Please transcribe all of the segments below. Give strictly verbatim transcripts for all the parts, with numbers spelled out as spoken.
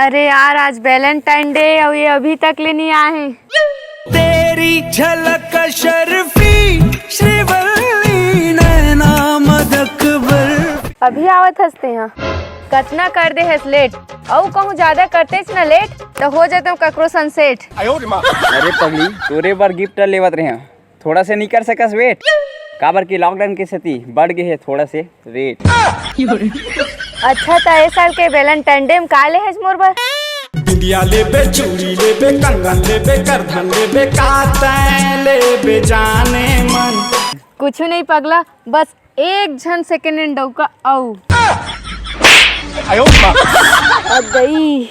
अरे यार, आज Valentine Day अउ ये अभी तक ले नहीं आए हैं। तेरी झलक अशरफी श्रीवल्ली नैना मदकबर। अभी आवत हस तेहा, कतना कर दे हस late। अउ कहूँ ज्यादा करतेस ना late, त हो जतेंव ककरो संग set। अरे पगली, तोरे बर gift लेवत रहेंव, थोड़ा से नइ कर सकस wait, काबर कि lockdown के सेती बढ़ गे हे थोड़ा से rate। अच्छा, त ए साल के Valentine Day म का ले हस मोर बर? बिंदिया लेबे, चूड़ी लेबे, कंगन लेबे, करधन लेबे, का तैं लेबे जाने मन। कुछु नहीं पगला, बस एक झन second hand डौका अउ। अ गई।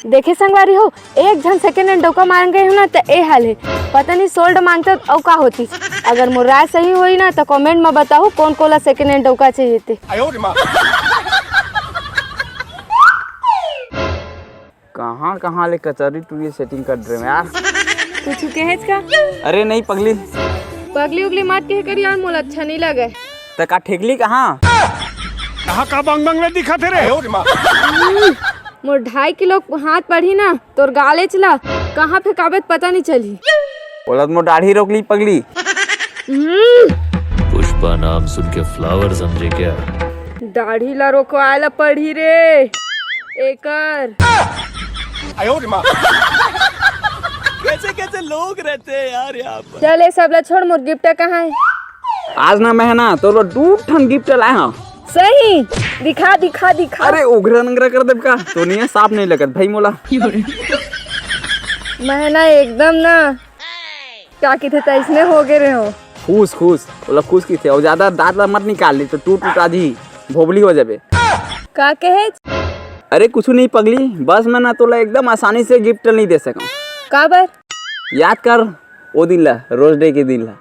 देखे संगवारी हो, एक झन second hand डौका मांगे हंव ना, त ए हाल हे। पता नहीं sold मांगतेंव अउ का होतिस। अगर मोर राय सही होही ना, त comment म बताहू कोन कोला second hand डौका चाहिए ते। कहाँ कहाँ ले कचौरी टूरी setting कर रहे हो यार। कुछु कहेच का? अरे नहीं पगली। पगली उगली मत कहे कर यार, मोला अच्छा नहीं लगे। त का ठेकली कहाँ? कहाँ का बंग बंग में दिखा थे रे? मोर ढाई किलो हाथ पड़ही ना, तोर गालेच ला कहाँ फेंकाबे त पता नहीं चलही। ओला त मोर दाढ़ी रोक ली पगली। हम्म, पुष्पा नाम सुन के flower समझे क्या? दाढ़ी ला रोकवाए ला पड़ही रे। एकर कैसे कैसे लोग रहते हैं यार यहाँ पर। चल, ये सब ला छोड़, मोर gift कहाँ है? आज ना मैं ना तोर बर दू ठन gift लाए हंव। सही, दिखा दिखा दिखा। अरे उघरा नंगरा कर देब का? तो नहीं है, साफ नहीं लगत भाई मोला। मैं ना एकदम ना, का किथे तैसने हो गए रहे हो। खुश खुश, ओला खुश किथे, अउ ज्यादा दांत ला मत निकाल, नहीं तो टूट टूटा जी भोबली हो जाबे। का कहे? अरे कुछ नहीं पगली, बस मैं ना तोला एकदम आसानी से gift नहीं दे सकंव। काबर? याद कर ओ दिन ला, Rose Day के दिन ला।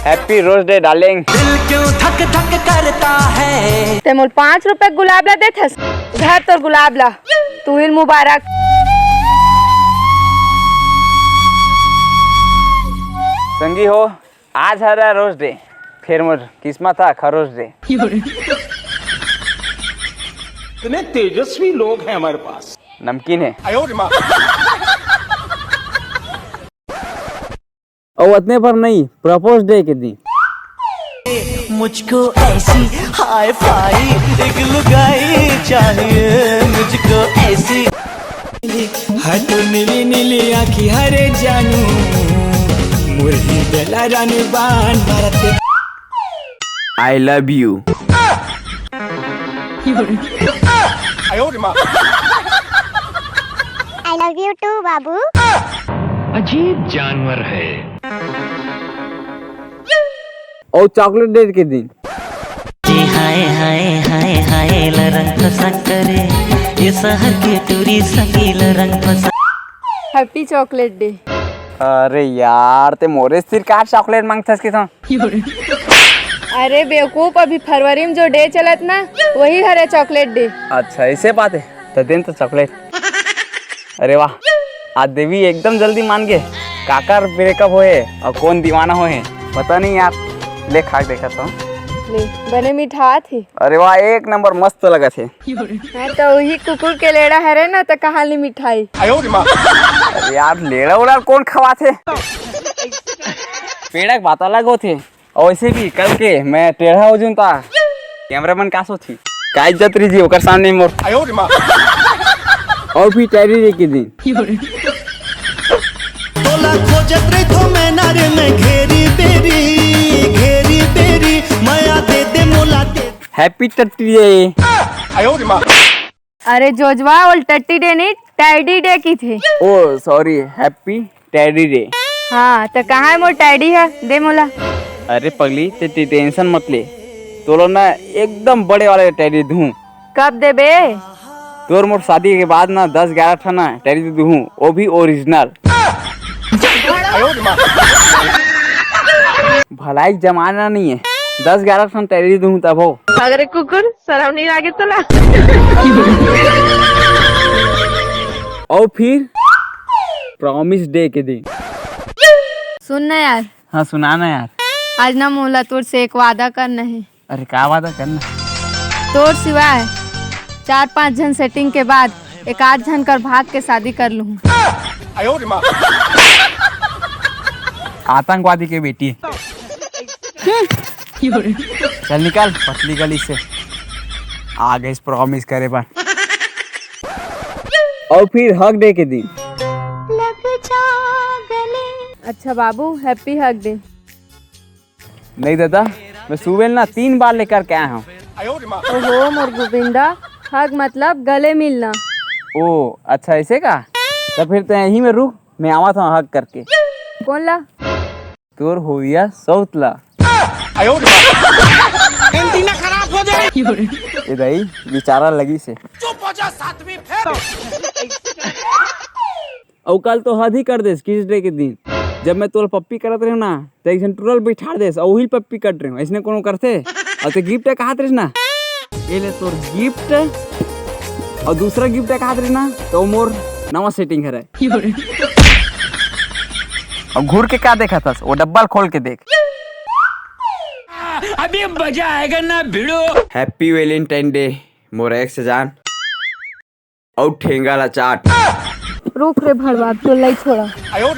Happy Rose Day darling। दिल क्यों धक धक करता है। ते मोल पाँच रुपए गुलाब ला देथस, धर तोर गुलाब ला, तुहिल मुबारक। संगी हो, आज हरा Rose Day, फेर मोर किस्मत हा खरोच दे। इतने तेजस्वी लोग हैं हमारे पास। नमकीन है। अउ अतने पर नहीं, Propose Day के दिन। मुझको ऐसी हाई फाई एक लुगाई चाहिए, मुझको ऐसी। हट नीली नीली आँखी हरे जानू, मुरही बेला रानी बान मारते। I love you। I love you too, बाबू। अजीब जानवर है। और chocolate day के दिन। हाय हाय हाय हाय लरंग फसंग करे, ये शहर के टूरी संगी लरंग फसंग। Happy Chocolate Day। अरे यार, ते मोरे सिर का chocolate मांगथस किथों? अरे बेवकूफ, अभी फरवरी में जो day चलत ना, वही हरे chocolate day। अच्छा, ऐसे बात है, तो देन तो chocolate। अरे वाह, आज देवी एकदम जल्दी मान गे। काकर breakup होए और कौन दीवाना होए, पता नहीं यार। ले खा के देखा तो। ले, बने मिठात हे। अरे वाह, एक नंबर मस्त लगा थे। हाँ, तो वही कुकुर के लेड़ा हरे ना, तो कहाँ ली मिठाई? अरे यार, लेड़ा उड़ा कौन खवाथे? पेड़ा के बात अलग होथे। और वैसे भी कल के मैं टेढ़ा हो जून ता, cameraman का सोची? का इज्जत रही जी ओकर सामने मोर। और भी teddy day के दिन। तोला खोजत रही तो मैं नारे में घेरी बेरी, घेरी बेरी, माया दे दे मोला दे। Happy टट्टी day। अरे जोजवा, ओल टट्टी day नहीं, teddy day किथे। Oh sorry, happy teddy day। हाँ, तो कहाँ है मोर teddy है? दे मोला। अरे पगली, ते ते tension मत ले, तोला ना एकदम बड़े वाले teddy दूँ। कब देबे? तोर मोर शादी के बाद ना दस ग्यारह ठा ना teddy दूँ, वो भी original। भलाई जमाना नहीं है, दस ग्यारह ठा teddy दूँ तब हो। अगरे कुकुर, शरम नहीं लागे तोला? और फिर promise day के दिन। सुन ना यार। हाँ, सुना ना यार। आज ना मोला तोर से एक वादा करना है। अरे, का वादा करना? तोर सिवाय चार पांच झन सेटिंग के बाद एक आध झन कर भाग के शादी कर लूं। आतंकवादी के बेटी। चल निकल पतली गली से। आ गइस प्रॉमिस करे बर। अउ फिर हग डे के दिन। अच्छा बाबू, हैप्पी हग डे। नहीं दादा, मैं सुबह ना तीन बार लेकर के आया हूँ। ओहो मोर गोविंदा, हग मतलब गले मिलना। ओ अच्छा, ऐसे का? तो फिर तो यहीं में रुक, मैं आवा था हग करके। कौन ला? तोर होइया सौत ला। एंटीना खराब हो जाए। ए दाई, बेचारा लगी से। चुप हो जा सातवीं फेल। अउ कल तो हद ही कर देस किस डे के दिन, जब मैं तोर पप्पी करत रहेंव ना, तो एक झन टुरा ल बैठार देस अउ उही ल पप्पी कट रहेंव। अइसने कोनो करथे? अउ ते गिफ्ट कहत रहिस ना, ये ले तोर गिफ्ट। अउ दूसरा गिफ्ट कहत रहिस ना, तो मोर नवा सेटिंग हरे। अउ घूर के का देखत हस? वो डब्बा ल खोल के देख। अभी मजा आएगा ना भिड़ो। हैप्पी वैलेंटाइन डे मोर एक्स जान। अउ ठेंगा ला चाट। रुक रे भड़वा, तो नहीं छोड़ा। मोर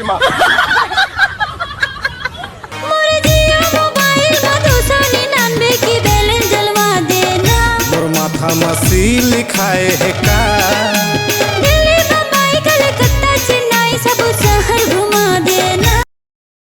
Jio mobile मा दो सौ निन्यानवे की balance डलवा देना। मोर माथा मा सील लिखाए हे का? दिल्ली, बम्बई, कलकत्ता, चेन्नई, सब शहर घूम